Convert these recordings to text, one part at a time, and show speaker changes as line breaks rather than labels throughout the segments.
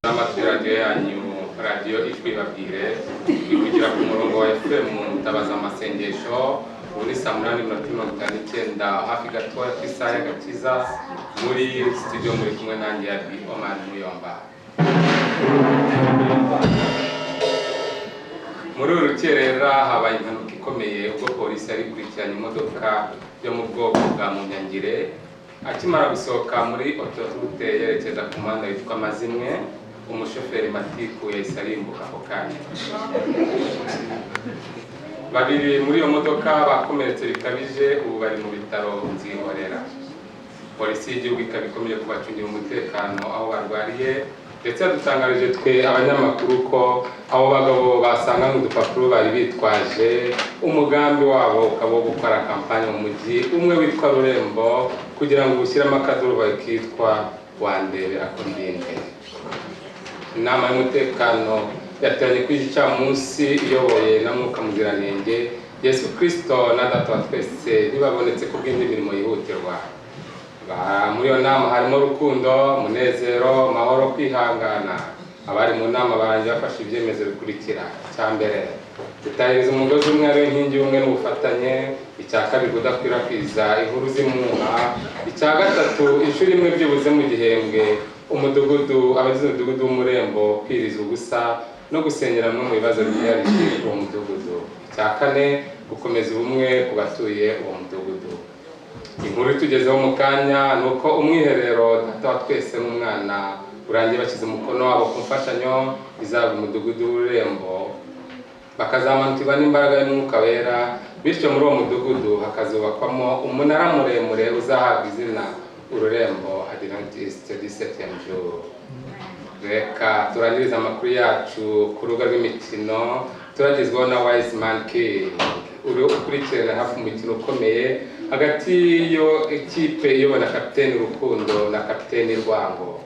Amatwi radiyo yanyu, Radiyo Ijwi Babwire, ivugira ku murongo wa FM Mutabaza Amasengesho. Ubu ni saa 8:59, hafi gatoya ku isaha y'agakiza. Muri studio muri kumwe nanjye ya Bi Oman Muyomba. Muri uru rukerera habaye impanuka ikomeye ubwo polisi yari ikurikiranye imodoka yo mu bwoko bwa Munyangire. Akimara gusohoka muri autoroute yerekeza ku muhanda witwa Mazimwe, umushoferi Matiku yahise arimbuka ako kanya. Babiri muri iyo modoka bakomeretse bikabije, ubu bari mu bitaro Nzihorera. Polisi y'igihugu ikaba ikomeje kubacungira umutekano aho barwariye, ndetse yadutangarije twe abanyamakuru ko abo bagabo basanganywe udupapuro bari bitwaje, umugambi wabo ukaba wo gukora kampani mu mujyi umwe witwa Rurembo kugira ngo ushyiremo akaduruvayo kitwa "Wandebera ko ndinde". Inama y'umutekano yateranye kuri iki cyamunsi iyoboye na Mwuka Muziranenge Yesu Kirisito na Data wa twese, ntibabonetse ku bw'indi mirimo yihutirwa. Muri iyo nama harimo urukundo, umunezero, amahoro, kwihangana. Abari mu nama barangiye bafashe ibyemezo bikurikira: icya mbere, gutahiriza umugozi umwe, ariyo nkingi y'ubumwe n'ubufatanye; icya kabiri, kudakwirakwiza inkuru z'impuha; icya gatatu, inshuro imwe byibuze mu gihembwe, umudugudu, abagize umudugudu w'Umurembo kwiriza ubusa no gusengera hamwe mu bibazo byihariye uwo mudugudu; icya kane, gukomeza ubumwe ku batuye uwo mudugudu. Inkuru itugezeho mu kanya ni uko umwiherero Data wa twese n'Umwana urangiye bashyize umukono wabo ku mfashanyo izaba umudugudu w'Ururembo, bakazamanukirwa n'imbaraga y'Umwuka Wera, bityo muri uwo mudugudu hakazubakwamo umunara muremure uzahabwa izina Ururembo Adventiste du Septième Jour. Reka turangirize amakuru yacu ku rubuga rw'imikino, turagezwaho na Wise Man King uri ukurikirana hafi umukino ukomeye hagati y'iyo ikipe iyobowe na kapiteni Rukundo na kapiteni Rwango.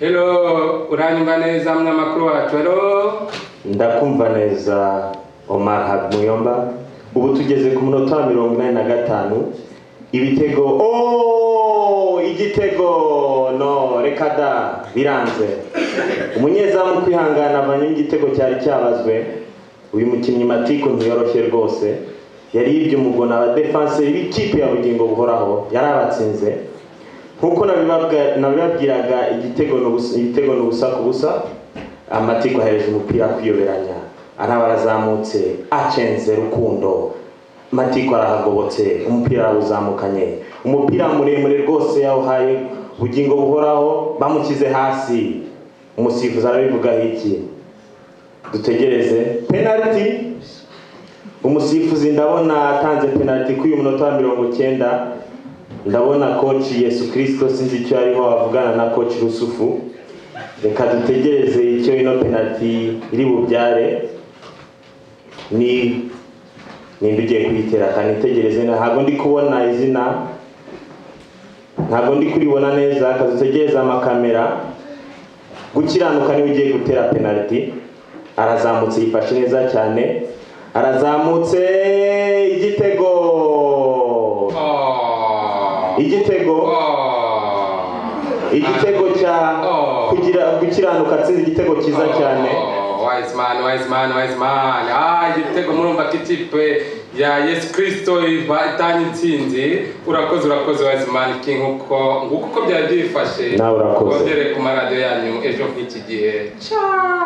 Hello, uranyumva neza, munyamakuru wacu? Hello.
Ndakumva neza, Omar Hab Muyomba. Ubu tugeze ku munota wa 85. Ibitego, oh, igitego! No, reka da, biranze. Umunyezamu kwihangana avanyemo igitego cyari cyabazwe. Uyu mukinnyi Matiko ntiyoroshye rwose, yari yibye umugona abadefanseri b'ikipe ya Bugingo Buhoraho, yari abatsinze. Nk'uko nabibabwiraga, igitego ni ubusa, ibitego ni 0-0. Amatiko ahereje umupira kwiyoberanya, araba arazamutse, acenze Rukundo. Matiko arahagobotse, umupira arawuzamukanye, umupira muremure rwose yawuhaye Bugingo Buhoraho, bamushyize hasi. Umusifuzi arabivugaho iki? Dutegereze penaliti. Umusifuzi ndabona atanze penaliti kuri uyu munota wa 90. Ndabona coach Yesu Kirisito, sinzi icyo ariho avugana na coach Rusufu. Reka dutegereze icyo ino penaliti iri bubyare. Ni ninde ugiye kuyitera? Kanitegereze, ntabwo ndi kubona izina, ntabwo ndi kuribona neza. Kadutegereze amakamera. Gukiranuka niwe ugiye gutera penaliti. Arazamutse, yifashe neza cyane, arazamutse! Igitego!
Oh.
Igitego!
Oh.
Igitego cya
Oh.
kugira Gukiranuka, atsinze igitego cyiza cyane.
Oh, wise man, wise man, wise man. Ah, igitego! Murumva ko ikipe ya Yesu Kristo iva itanga intsinzi. Urakoze, urakoze, Wise Man King. Uko nguko uko byari byifashe.
Nawe urakoze.
Twongere ku maradiyo yanyu ejo nk'iki gihe. Ciao.